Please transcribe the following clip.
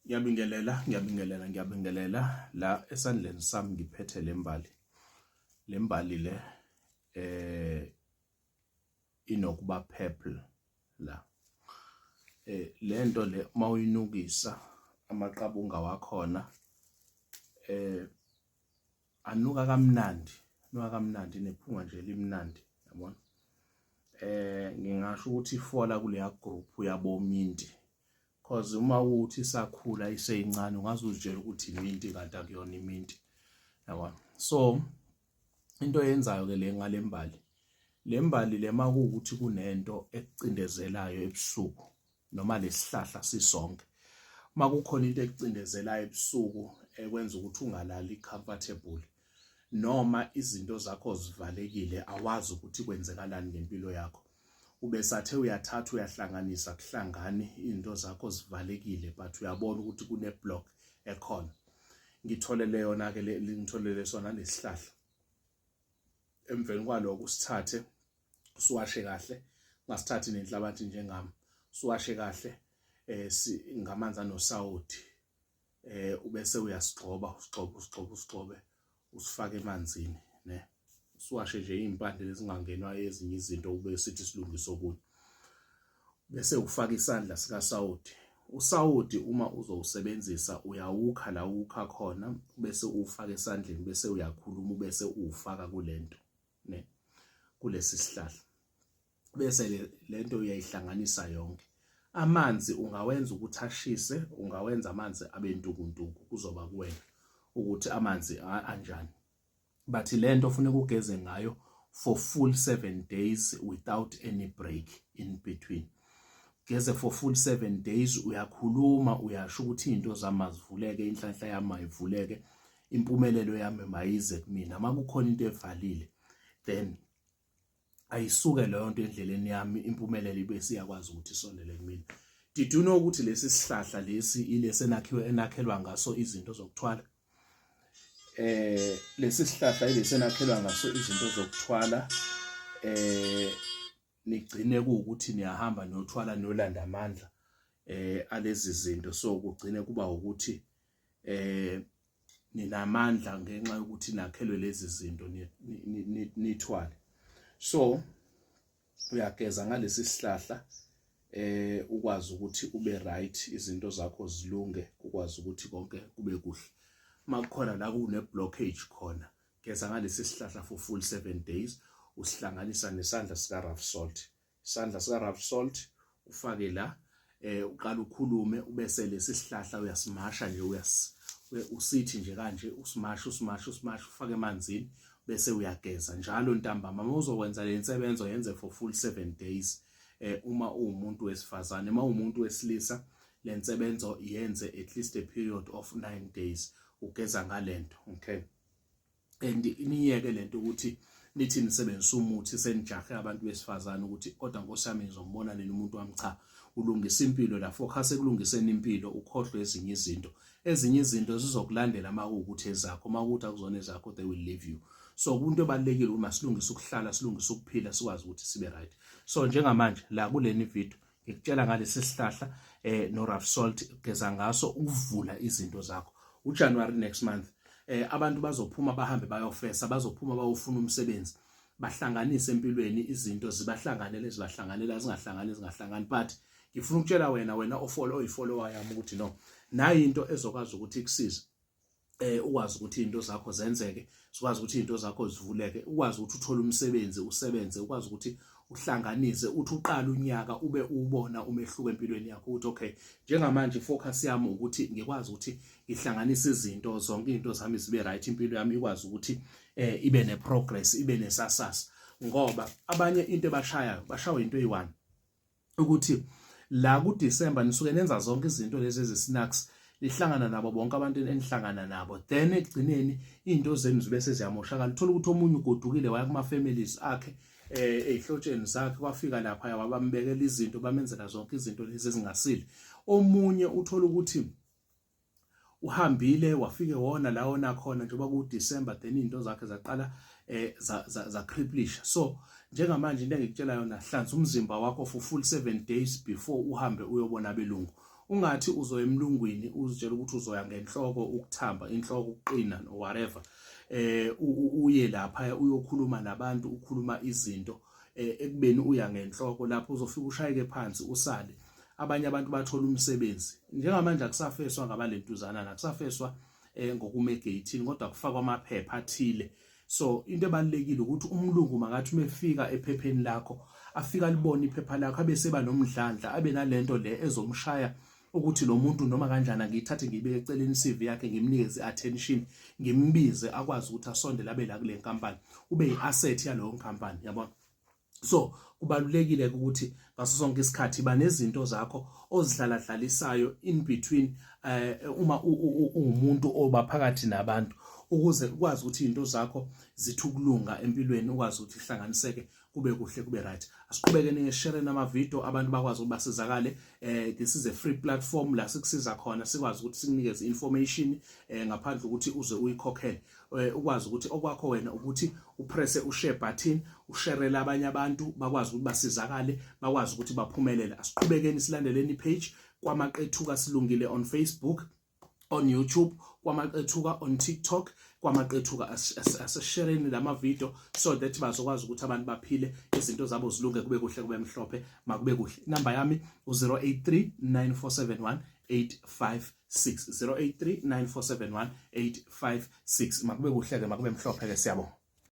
Ngiyabingelela, ngiyabingelela, ngiyabingelela. La esandleni sami ngiphethe le mbali. Le mbali le eh inokuba purple la. Lento le mawuyinukisa amaqabunga wakhona anuka kamnandi, anuka kamnandi nephunga nje limnandi, yabona. Ngingasho ukuthi ifola kuleya group yabo minti. Cause uma uthi isakhula iseyincane ungaze uzitshele ukuthi iminti kanti akuyona iminti, yabona. So into oyenzayo ke le ngale mbali, le mbali le makuwukuthi kunento ekucindezelayo ebusuku noma lesihlahla sisonke, makukhona into ekucindezelayo ebusuku ekwenza ukuthi ungalali comfortable noma izinto zakho zivalekile awazi ukuthi kwenzekalani ngempilo yakho, ubesathe uyathatha uyahlanganisa kuhlangani izinto zakho zivalekile but uyabona ukuthi kune block ekhona. Ngitholele yona ke le, ngitholele sona lesihlahla. Emveni kwaloko usithathe usiwashe kahle, ungasithathi nenhlabathi njengami, usiwashe kahle ngamanzi anosawoti, ubese uyasigxoba, usigxobe, usigxobe, usigxobe, usifake emanzini ne, usiwashe nje iy'mpande lezingangenwa ezinye izinto, ube sithi silungise okunye, bese ufaka isandla sikasawoti. Usawoti uma uzowusebenzisa uyawukha la uwukha khona, bese uwufaka esandleni, bese uyakhuluma, ubese uwufaka kulento ne, kulesi sihlahla, bese lento uyayihlanganisa yonke. Amanzi ungawenza ukuthi ashise, ungawenza amanzi abe ntukuntuku, kuzoba kuwena ukuthi amanzi anjani, but lento ofuneka ugeze ngayo for full 7 days without any break in between. Geze for full 7 days, uyakhuluma, uyasho ukuthi izinto zami mazivuleke, inhlanhla yami mayivuleke, impumelelo yami mayize kumina. Makukhona into evalile, then ayisuke leyo nto endleleni yami, impumelelo ibe siyakwazi ukuthi isondele kumina. Did you know ukuthi lesi sihlahla lesi ilesi enakhiwe enakhelwa ngaso izinto zokuthwala? Lesi sihlahla ilesi enakhelwa ngaso izinto zokuthwala, nigcine kuwukuthi niyahamba niyothwala niyolanda amandla alezi zinto, so kugcine kuba ukuthi ninamandla ngenxa yokuthi nakhelwe lezi zinto nithwale. So uyageza ngalesi sihlahla ukwazi ukuthi ube right, izinto zakho zilunge, ukwazi ukuthi konke kube kuhle. Makukhona la kune blockage khona, geza ngalesi sihlahla for full 7 days, usihlanganisa nesandla sika rough salt. Isandla sika rough salt ufake la, uqala ukhulume, ubese lesi sihlahla uyasimasha nje, usithi nje kanje, usimasha, usimasha, usimasha, ufake emanzini, bese uyageza njalo ntambama. Uma uzokwenza le nsebenzo yenze for full 7 days uma uwumuntu wesifazane. Uma uwumuntu wesilisa, le nsebenzo yenze at least a period of 9 days ugeza ngalento, okay? And niyeke lento ukuthi nithi nisebenzisa umuthi senijahe abantu besifazane ukuthi kodwa nkosi yami ngizombona nini umuntu wami. Cha, ulungisa impilo la, focus ekulungiseni impilo, ukhohlwe ezinye izinto. Ezinye izinto zizokulandela uma kuwukuthi ezakho, uma kuwukuthi akuzona ezakho, they will leave you. So kunto ebalulekile ukuthi masilungise ukuhlala, silungise ukuphila, sikwazi ukuthi sibe right. So njengamanje la kuleni video ngikutshela ngalesi sihlahla no rough salt, geza ngaso ukuvula izinto zakho. UJanuary next month abantu bazophuma bahambe bayofesa, bazophuma bayofuna umsebenzi, bahlanganise empilweni, izinto zibahlanganele, zibahlanganela, zingahlangani zingahlangani. But ngifuna ukutshela wena ofollow oyifollower yami ukuthi no, nayi into ezokwazi ukuthi ikusize ukwazi ukuthi izinto zakho zenzeke, sikwazi ukuthi izinto zakho zivuleke, ukwazi ukuthi uthole umsebenzi, usebenze, ukwazi ukuthi uhlanganise, uthi uqala unyaka ube ubona umehluko empilweni yakho ukuthi okay, njengamanje focus yami ukuthi ngikwazi ukuthi ngihlanganise izinto zonke, izinto zami zibe right, impilo yami ikwazi ukuthi ibe ne progress, ibe nesasasa. Ngoba abanye into ebashayayo, bashawa into eyi-one, ukuthi la ku December nisuke nenza zonke izinto lezi ezi-snacks, nihlangana nabo bonke abantu enihlangana nabo, then ekugcineni izinto zenu zibe seziyamoshakala. Uthola ukuthi omunye ugodukile waya kuma families akhe, ezihlotsheni zakhe, kwafika lapha wabambekela izinto, bamenzela zonke izinto lezi ezingasile. Omunye uthola ukuthi uhambile wafike wona la wona khona njengoba ku December, then izinto zakhe zaqala za cripplisha. So njengamanje into engikutshela yona, hlanza umzimba wakho for full 7 days before uhambe uyobona abelungu. Ungathi uzoya emlungwini uzitshela ukuthi uzoya ngenhloko ukuthamba inhloko ukuqina no whatever eh uye lapha uyokhuluma nabantu ukhuluma izinto eh, ekubeni uya ngenhloko lapho uzofika ushayeke phansi usale abanye abantu bathola umsebenzi njengamanje akusafeswa ngabalentuzana nakusafeswa eh, ngokuma egeyithini kodwa kufakwa amaphepha athile so into ebalulekile ukuthi umlungu makathi uma efika ephepheni lakho afika alibone iphepha lakho abe seba nomdlandla abe nalento le ezomshaya ukuthi lo muntu noma kanjani angiyithathe ngiyibeke eceleni CV yakhe ngimnikeze attention ngimbize akwazi ukuthi asondele abe la kule nkampani ube yi-asset yaloyo nkampani yabona so kubalulekile ukuthi ngaso sonke isikhathi ba nezinto zakho ozihlaladlalisayo in between eh uma ungumuntu oba phakathi nabantu ukuze ukwazi ukuthi izinto zakho zithi ukulunga empilweni ukwazi ukuthi ihlanganiseke kube kuhle kube right asiqhubeke ningeshare nama video abantu bakwazi ukuthi basizakale eh this is a free platform la sikusiza khona sikwazi ukuthi sikunikeze information eh ngaphandle ukuthi uze uyikhokhele eh, ukwazi ukuthi okwakho wena ukuthi upresse ushare button usharele abanye abantu bakwazi ukuthi basizakale bakwazi ukuthi baphumelele asiqhubekeni silandeleni ipage kwamaqethuka silungile on Facebook on YouTube kwamaqethuka on TikTok kwamaqethuka aseshereni lama video so that bazokwazi ukuthi abantu baphile izinto zabo zilunge kube kuhle kube mhlophe makube kuhle inamba yami u083 9471 856 083 9471 856 makube kuhle ke makube mhlophe ke siyabonga.